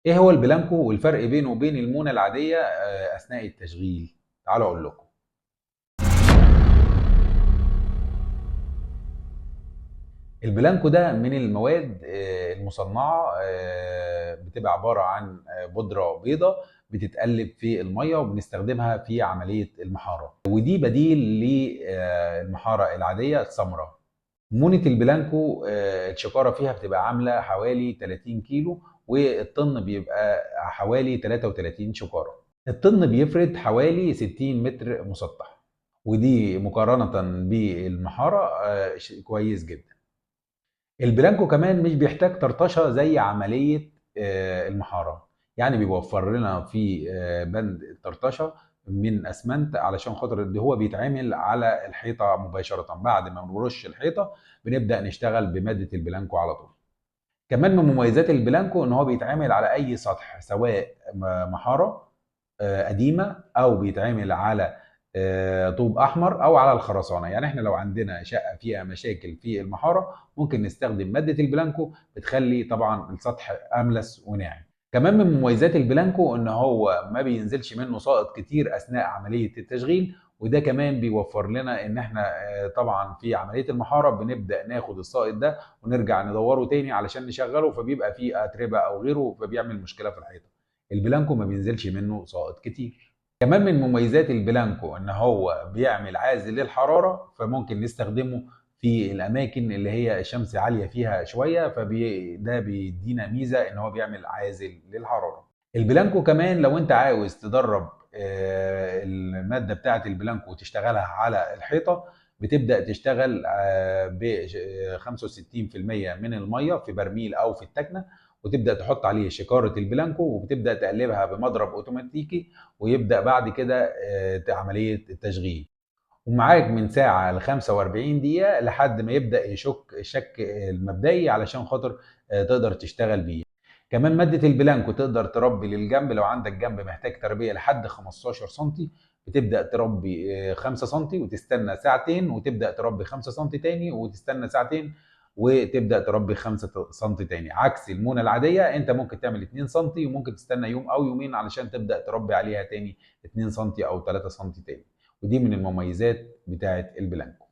ايه هو البلانكو والفرق بينه وبين المونه العادية اثناء التشغيل؟ تعالوا اقول لكم. البلانكو ده من المواد المصنعة، بتبقى عبارة عن بودره بيضاء بتتقلب في المية وبنستخدمها في عملية المحاره، ودي بديل للمحاره العادية السمراء. مونه البلانكو الشكاره فيها بتبقى عامله حوالي 30 كيلو، والطن بيبقى حوالي 33 شكاره. الطن بيفرد حوالي 60 متر مسطح، ودي مقارنة بالمحاره كويس جدا. البلانكو كمان مش بيحتاج طرطشه زي عملية المحاره، يعني بيوفر لنا في بند الطرطشه من اسمنت، علشان خاطر اللي هو بيتعمل على الحيطة مباشرة. بعد ما نرش الحيطة بنبدا نشتغل بمادة البلانكو على طول. كمان من مميزات البلانكو ان هو بيتعمل على اي سطح، سواء محاره قديمة او بيتعمل على طوب احمر او على الخرسانه. يعني احنا لو عندنا شقه فيها مشاكل في المحاره ممكن نستخدم مادة البلانكو، بتخلي طبعا السطح املس وناعم. كمان من مميزات البلانكو ان هو ما بينزلش منه سائط كتير اثناء عملية التشغيل، وده كمان بيوفر لنا ان احنا طبعا في عملية المحاره بنبدا ناخد السائط ده ونرجع ندوره تاني علشان نشغله، فبيبقى فيه اتربه او غيره فبيعمل مشكلة في الحيطة. البلانكو ما بينزلش منه سائط كتير. كمان من مميزات البلانكو ان هو بيعمل عازل للحرارة، فممكن نستخدمه في الاماكن اللي هي الشمس عالية فيها شوية، فده بيدينا ميزة ان هو بيعمل عازل للحرارة. البلانكو كمان لو انت عاوز تدرب المادة بتاعه البلانكو وتشتغلها على الحيطة، بتبدا تشتغل ب 65% من المية في برميل او في التكنه، وتبدا تحط عليه شكاره البلانكو وبتبدا تقلبها بمضرب اوتوماتيكي، ويبدا بعد كده عملية التشغيل. ومعاك من ساعة ل 45 دقيقة لحد ما يبدا يشك الشك المبدئي علشان خاطر تقدر تشتغل بيه. كمان مادة البلانكو تقدر تربي للجنب، لو عندك جنب محتاج تربيه لحد 15 سم بتبدا تربي 5 سم وتستنى ساعتين، وتبدا تربي 5 سم تاني وتستنى ساعتين، وتبدا تربي 5 سم تاني. عكس المونه العادية انت ممكن تعمل 2 سم وممكن تستنى يوم او يومين علشان تبدا تربي عليها تاني 2 سم او 3 سم تاني، ودي من المميزات بتاعه البلانكو.